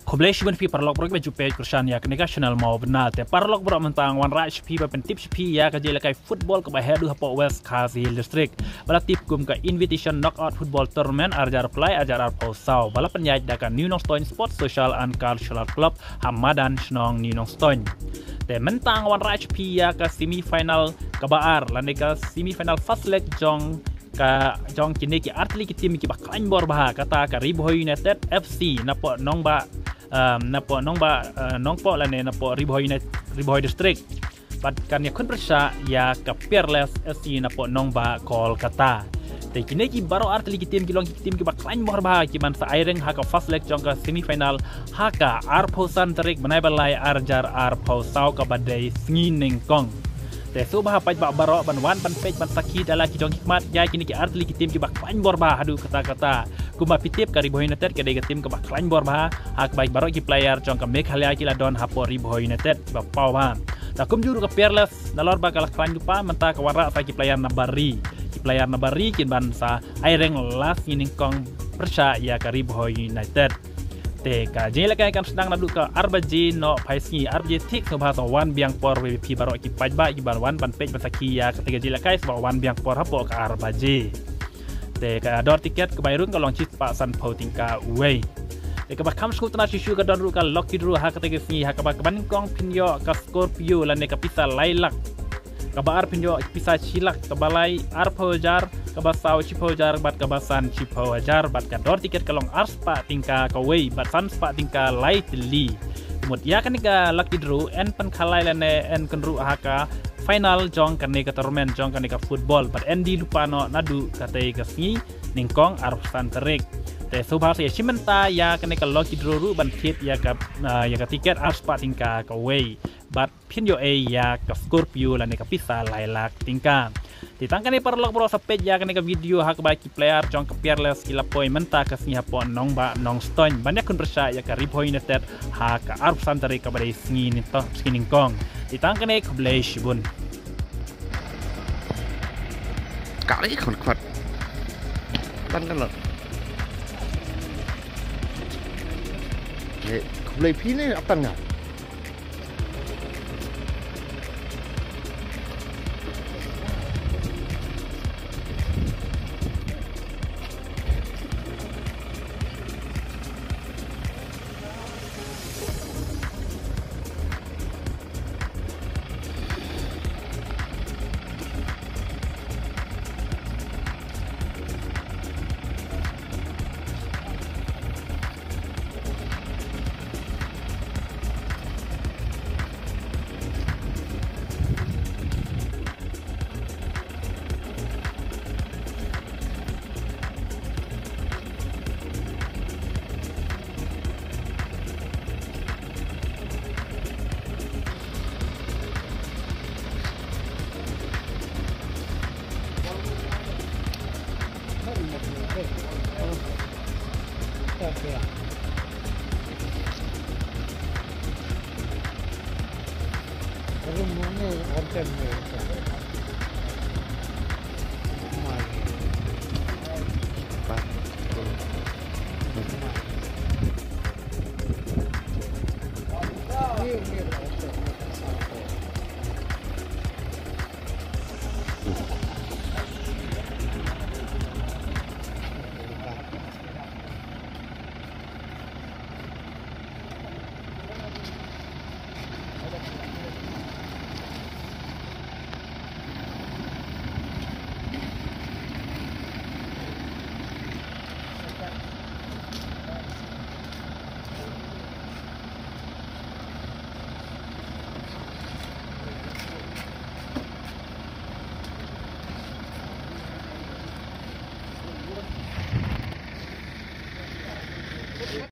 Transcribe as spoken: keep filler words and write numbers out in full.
Khublei shibun phi paralok baroh kiba ju peit kyrshan ïa kane ka channel Mawbynna. Te paralok baroh, mynta nga wanrah sha phi ban pyntip sha phi ïa ka jingïalehkai football kaba heh haduh hapoh West Khasi Hills District, ba la tip kum ka Invitation Knockout Football Tournament ar hajar arphew lai ar hajar arphew saw, ba la pynïaid da ka New Nongstoiñ Sports Social and Cultural Club ha madan shnong New Nongstoiñ. Te mynta nga wanrah sha phi ïa ka semi final kaba ar, lane ka semi final first leg jong ka, jong kine ki artylli ki team kiba khlaiñ bor bha, kata ka Ri Bhoi United F C napoh Nongbah, um, napoh Nongbah, uh, Nongpoh, lane napoh Ri Bhoi United, Ri Bhoi District. Bad kan ïakhun pyrshah ïa ka Peerless F C napoh Nongbah Kolkata. Te kine ki baroh artylli ki team ki long ki team kiba khlaiñ bor bha, kiban sa aireng ha ka first leg jong ka semi final ha ka arphew san tarik bnai ba lai ar hajar arphew saw, kaba dei sngi nyngkong. Te sngewbha paidbah baroh ban wan ban peit ban sakhi da la ki jong ki khmat ïa kine ki artylli ki team kiba khlaiñ bor bha haduh katta katta. Kumba phi tip, ka Ri Bhoi United ka dei ka team kaba khlaiñ bor bha ha kaba baroh ki player jong ka Meghalaya ki la don hapoh Ri Bhoi United kiba paw bha. Te kumjuh ruh ka Peerless, nalor ba ka la khlaiñ lypa, mynta ka wanrah sa ki player na bar ri. Ki player na bar ri kin ban sa aireng la sngi nyngkong pyrshah ïa ka Ri Bhoi United. Te ka jingïalehkai kan sdang naduh ka ar baje noh phai sngi, ar baje thik. Sngewbha sa wan biang por, wei phi baroh ki paidbah kiban wan ban peit ban sakhi ïa kata ka jingïalehkai, sngewbha wan biang por hapoh ka ar baje. Te ka dor tiket kaba ïarung ka long shispah sanphew tyngka uwei. Te kaba kham sngewtynnat shisha ka don ruh ka lucky draw ha kata ka sngi, ha kaba, kaba nyngkong phin ïoh ka Scorpio lane ka pisa lai lak. Kaba ar phin ïoh pisa shi lak, kaba lai arphew hajar, kaba saw shiphew hajar, bad kaba san shiphew hajar, bad ka dor tiket ka long arspah tyngka kawei, bad sanspah tyngka lai tylli. Mut ïa kane ka lucky draw yn pynkhalai lane yn kynruh ha ka final jong kane ka tournament jong kane ka football, bad yn die lypa noh naduh katei ka sngi nyngkong arphew san tarik. Te sngewbha sa ïashim bynta ïa kane ka lucky draw ruh ban thied ïa ka, ah, ïa ka tiket arspah tyngka kawei. Bad phin ïoh ei ïa ka Scorpio lane ka pisa lai lak tyngka. Te tang kane paralok baroh, sa peit ïa kane ka video ha kaba ki player jong ka Peerless ki la poi mynta ka sngi hapoh Nongbah Nongstoiñ ban ïakhun pyrshah ïa ka Ri Bhoi United ha ka arphew san tarik kaba dei sngi nyngkong, sngi nyngkong. Te tang kane, khublei shibun. Kali khon khot. Tan kan lo. Eh, khublei phi ne ap tan nga.